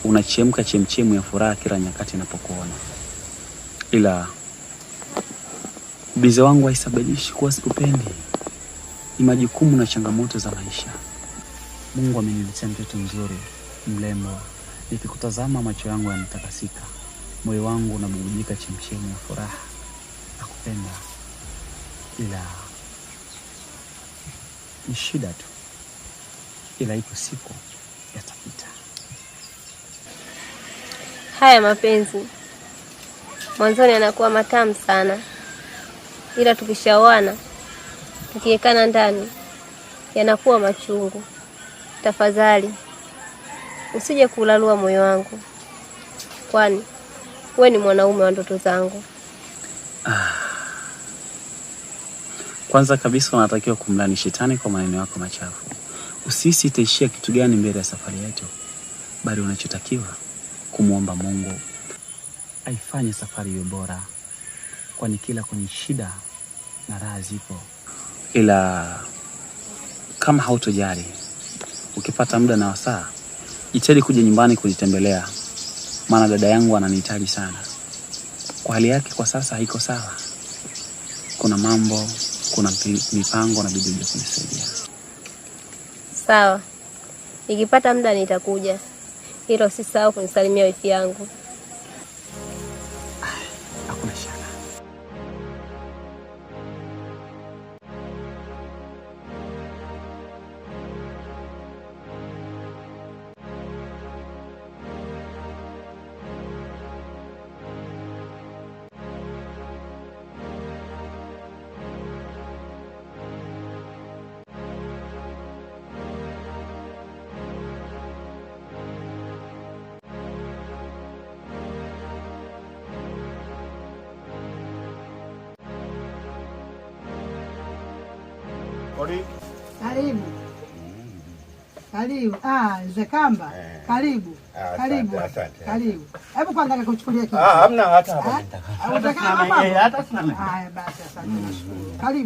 Unachemka chemchemu ya furaha kila nyakati napokuona, ila ubize wangu haisabadishi kuwa sikupendi. Ni majukumu na changamoto za maisha. Mungu ameniletea mtoto mzuri, mrembo. Nikikutazama macho yangu yanatakasika, moyo wangu unabubujika chemchemu ya furaha. Nakupenda, ila ni shida tu, ila ipo siku yatapita. Haya mapenzi mwanzoni yanakuwa matamu sana, ila tukishaoana tukiwekana ndani yanakuwa machungu. Tafadhali usije kuulalua moyo wangu, kwani we ni mwanaume wa ndoto zangu. Kwanza kabisa unatakiwa kumlani shetani kwa maneno yako machafu. Usisi itaishia kitu gani mbele ya safari yetu, bali unachotakiwa kumwomba Mungu aifanye safari iwe bora, kwani kila kwenye shida na raha zipo, ila kama hautojali, ukipata muda na wasaa, jitahidi kuja nyumbani kunitembelea, maana dada yangu ananihitaji sana. Kwa hali yake kwa sasa haiko sawa, kuna mambo, kuna mipango na bidii ya kunisaidia. Sawa, nikipata muda nitakuja, ila usisahau kunisalimia wifi yangu. Hakuna shaka. Karibu. Karibu. Ah, Zekamba. Karibu. Asante, Karibu. asante. Karibu. Hebu kwanza nikakuchukulia kitu. Ah, hamna hata hapa. Ah, utakaa hapa? Hata sina. Haya basi, asante nashukuru. Karibu.